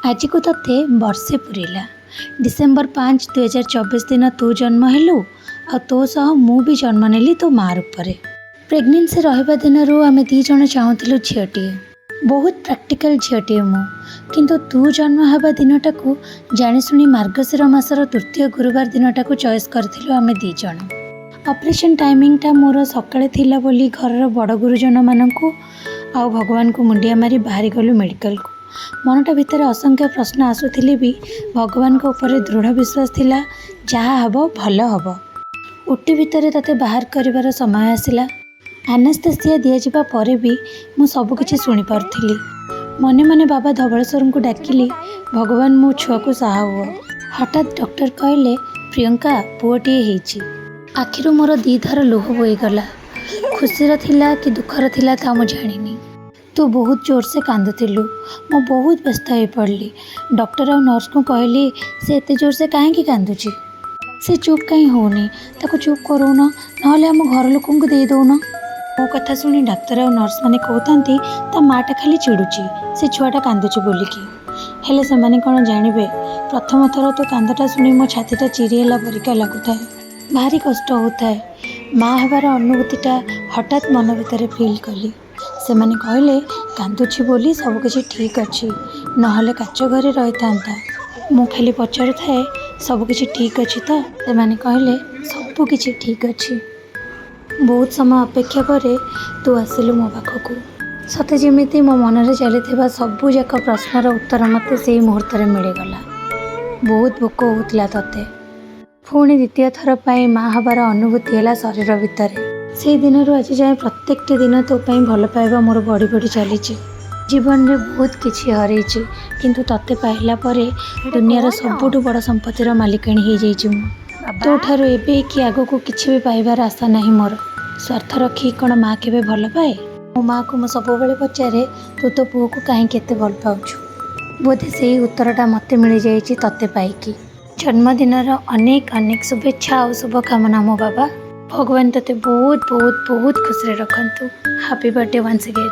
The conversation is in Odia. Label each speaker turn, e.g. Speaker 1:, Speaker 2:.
Speaker 1: ଆଜିକୁ ତୋତେ ବର୍ଷେ ପୁରିଲା। ଡିସେମ୍ବର 5, 2024 ଦିନ ତୁ ଜନ୍ମ ହେଲୁ ଆଉ ତୋ ସହ ମୁଁ ବି ଜନ୍ମ ନେଲି ତୋ ମା ରୂପରେ। ପ୍ରେଗନେନ୍ସି ରହିବା ଦିନରୁ ଆମେ ଦୁଇ ଜଣ ଚାହୁଁଥିଲୁ ଝିଅଟିଏ। ବହୁତ ପ୍ରାକ୍ଟିକାଲ ଝିଅଟିଏ ମୁଁ। କିନ୍ତୁ ତୁ ଜନ୍ମ ହେବା ଦିନଟାକୁ ଜାଣିଶୁଣି ମାର୍ଗଶିର ମାସର ତୃତୀୟ ଗୁରୁବାର ଦିନଟାକୁ ଚଏସ୍ କରିଥିଲୁ ଆମେ ଦୁଇ ଜଣ। ଅପରେସନ୍ ଟାଇମିଂଟା ମୋର ସକାଳେ ଥିଲା ବୋଲି ଘରର ବଡ଼ ଗୁରୁଜନମାନଙ୍କୁ ଆଉ ଭଗବାନଙ୍କୁ ମୁଣ୍ଡିଆ ମାରି ବାହାରି ଗଲୁ ମେଡ଼ିକାଲକୁ। ମନଟା ଭିତରେ ଅସଂଖ୍ୟ ପ୍ରଶ୍ନ ଆସୁଥିଲେ ବି ଭଗବାନଙ୍କ ଉପରେ ଦୃଢ଼ ବିଶ୍ୱାସ ଥିଲା, ଯାହା ହେବ ଭଲ ହେବ। ଓଟି ଭିତରେ ତୋତେ ବାହାର କରିବାର ସମୟ ଆସିଲା। ଆନାସ୍ଥେସିଆ ଦିଆଯିବା ପରେ ବି ମୁଁ ସବୁକିଛି ଶୁଣିପାରୁଥିଲି। ମନେ ମନେ ବାବା ଧବଳେଶ୍ୱରଙ୍କୁ ଡାକିଲି, "ଭଗବାନ, ମୋ ଛୁଆକୁ ସାହା ହୁଅ।" ହଠାତ୍ ଡକ୍ଟର କହିଲେ, "ପ୍ରିୟଙ୍କା, ପୁଅଟିଏ ହେଇଛି।" ଆଖିରୁ ମୋର ଦି ଧାର ଲୁହ ବୋହିଗଲା। ଖୁସିର ଥିଲା କି ଦୁଃଖର ଥିଲା, ତା ମୁଁ ଜାଣିନି। ତୁ ବହୁତ ଜୋରସେ କାନ୍ଦୁଥିଲୁ। ମୁଁ ବହୁତ ବ୍ୟସ୍ତ ହୋଇପଡ଼ିଲି। ଡକ୍ଟର ଆଉ ନର୍ସଙ୍କୁ କହିଲି, "ସେ ଏତେ ଜୋରସେ କାହିଁକି କାନ୍ଦୁଛି? ସେ ଚୁପ୍ କାହିଁ ହେଉନି? ତାକୁ ଚୁପ୍ କରଉନ, ନହେଲେ ଆମ ଘର ଲୋକଙ୍କୁ ଦେଇ ଦେଉନ।" ମୋ କଥା ଶୁଣି ଡାକ୍ତର ଆଉ ନର୍ସମାନେ କହୁଥାନ୍ତି, ତା ମାଆଟା ଖାଲି ଚିଡ଼ୁଛି, ସେ ଛୁଆଟା କାନ୍ଦୁଛି ବୋଲିକି। ହେଲେ ସେମାନେ କ'ଣ ଜାଣିବେ, ପ୍ରଥମ ଥର ତୋ କାନ୍ଦଟା ଶୁଣି ମୋ ଛାତିଟା ଚିରି ହେଲା ପରିକା ଲାଗୁଥାଏ। ଭାରି କଷ୍ଟ ହେଉଥାଏ। ମା ହେବାର ଅନୁଭୂତିଟା ହଠାତ୍ ମନ ଭିତରେ ଫିଲ୍ କଲି। ସେମାନେ କହିଲେ, କାନ୍ଦୁଛି ବୋଲି ସବୁକିଛି ଠିକ୍ ଅଛି, ନହେଲେ କାଚ ଘରେ ରହିଥାନ୍ତା। ମୁଁ ଖାଲି ପଚାରୁଥାଏ, ସବୁକିଛି ଠିକ୍ ଅଛି ତ? ସେମାନେ କହିଲେ, ସବୁକିଛି ଠିକ୍ ଅଛି। ବହୁତ ସମୟ ଅପେକ୍ଷା ପରେ ତୁ ଆସିଲୁ ମୋ ପାଖକୁ। ସତେ ଯେମିତି ମୋ ମନରେ ଚାଲିଥିବା ସବୁଯାକ ପ୍ରଶ୍ନର ଉତ୍ତର ମୋତେ ସେଇ ମୁହୂର୍ତ୍ତରେ ମିଳିଗଲା। ବହୁତ ଭୋକ ହେଉଥିଲା ତୋତେ। ପୁଣି ଦ୍ୱିତୀୟ ଥର ପାଇଁ ମା ହେବାର ଅନୁଭୂତି ହେଲା ଶରୀର ଭିତରେ। ସେଇ ଦିନରୁ ଆଜି ଯାଏଁ ପ୍ରତ୍ୟେକଟି ଦିନ ତୋ ପାଇଁ ଭଲ ପାଇବା ମୋର ବଢ଼ି ବଢ଼ି ଚାଲିଛି। ଜୀବନରେ ବହୁତ କିଛି ହରେଇଛି, କିନ୍ତୁ ତୋତେ ପାଇଲା ପରେ ଦୁନିଆର ସବୁଠୁ ବଡ଼ ସମ୍ପତ୍ତିର ମାଲିକାଣୀ ହେଇଯାଇଛି ମୁଁ। ତୋ ଠାରୁ ଏବେ କି ଆଗକୁ କିଛି ବି ପାଇବାର ଆଶା ନାହିଁ ମୋର। ସ୍ୱାର୍ଥ ରଖି କ'ଣ ମା କେବେ ଭଲ ପାଏ? ମୋ ମାଆକୁ ମୁଁ ସବୁବେଳେ ପଚାରେ, ତୁ ତୋ ପୁଅକୁ କାହିଁକି ଏତେ ଭଲ ପାଉଛୁ? ବୋଧେ ସେଇ ଉତ୍ତରଟା ମୋତେ ମିଳିଯାଇଛି ତୋତେ ପାଇକି। ଜନ୍ମଦିନର ଅନେକ ଅନେକ ଶୁଭେଚ୍ଛା ଆଉ ଶୁଭକାମନା ମୋ ବାବା। ଭଗବାନ ତୋତେ ବହୁତ ବହୁତ ବହୁତ ଖୁସିରେ ରଖନ୍ତୁ। Happy birthday once again.